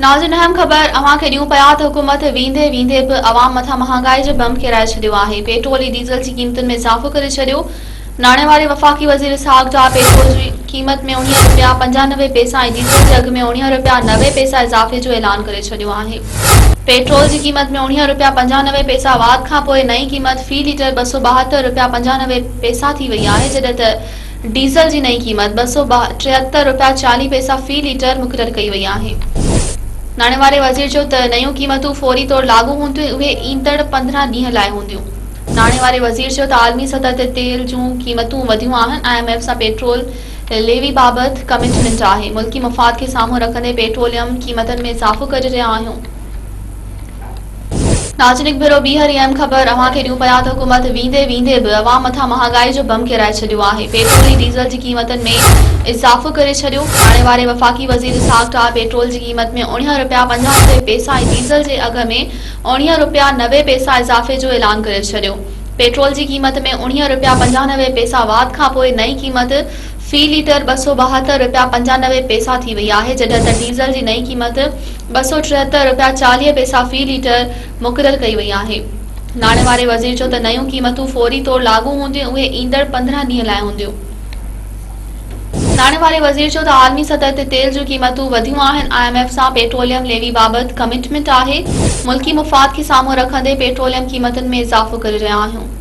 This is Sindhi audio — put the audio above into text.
ناظرين اهم خبر اوهان کي ڏيون پيا ته حڪومت ويندي ويندي به عوام مٿان مهانگائي جو بم ڪيرائي ڇڏيو آهي، پيٽرول ۽ ڊيزل جي قيمتن ۾ اضافو ڪري ڇڏيو، ناڻي واري وفاقي وزير اسحاق ڊار پيٽرول جي قيمت ۾ 19 رپيا 95 پئسا ۽ ڊيزل جي اگهه ۾ 19 رپيا 90 پئسا اضافي جو اعلان ڪري ڇڏيو آهي. پيٽرول جي قيمت ۾ 19 رپيا 95 پئسا واڌ کانپوء نئين قيمت في ليٽر 272 رپيا 95 پئسا ٿي وئي آهي جڏهن ته ڊيزل جي نئين قيمت 273 رپيا 40 پئسا في ليٽر مقرر ڪئي وئي آهي. ناڻي واري وزير چيو ته نيون قيمتون فوري طور لاڳو هونديون ۽ اهي ايندڙ 15 ڏينهن لاء هونديون. ناڻي واري وزير چيو ته عالمي سطح تي تيل جون قيمتون وڌيون آهن، I M F سان پيٽرول ليوي بابت ڪمٽمينٽ آهي، ملڪي مفاد کي سامهون رکندي پيٽروليم قيمتن ۾ اضافو ڪري رهيا آهيون. ناظرين هڪ ڀيرو ٻيهر اهم خبر اوهان کي ڏيون پيا ته حڪومت ويندي ويندي به عوام مٿان مهانگائي جو بم ڪيرائي ڇڏيو آهي، پيٽرول ۽ ڊيزل جي قيمتن ۾ اضافو ڪري ڇڏيو، ناڻي واري وفاقي وزير اسحاق ڊار پيٽرول جي قيمت ۾ 19 رپيا 95 پئسا ۽ ڊيزل جي اگهه ۾ 19 رپيا 90 پئسا اضافي جو اعلان ڪري ڇڏيو، پيٽرول جي قيمت ۾ 19 رپيا 95 پئسا واڌ کانپوء نئين قيمت في ليٽر 272 رپيا 95 پئسا ٿي وئي آهي، جڏهن ته ڊيزل جي نئين قيمت 273 رپيا 40 پئسا في ليٽر مقرر ڪئي وئي آهي. ناڻي واري وزير چيو ته نيون قيمتون فوري طور لاڳو هونديون ۽ اهي ايندڙ 15 ڏينهن لاء هونديون. ناڻي واري وزير چيو ته عالمي سطح تي تيل جون قيمتون وڌيون آهن، I M F سان پيٽروليم ليوي بابت ڪمٽمينٽ آهي، ملڪي مفاد کي سامهون رکندي پيٽروليم قيمتن ۾ اضافو ڪري رهيا آهيون.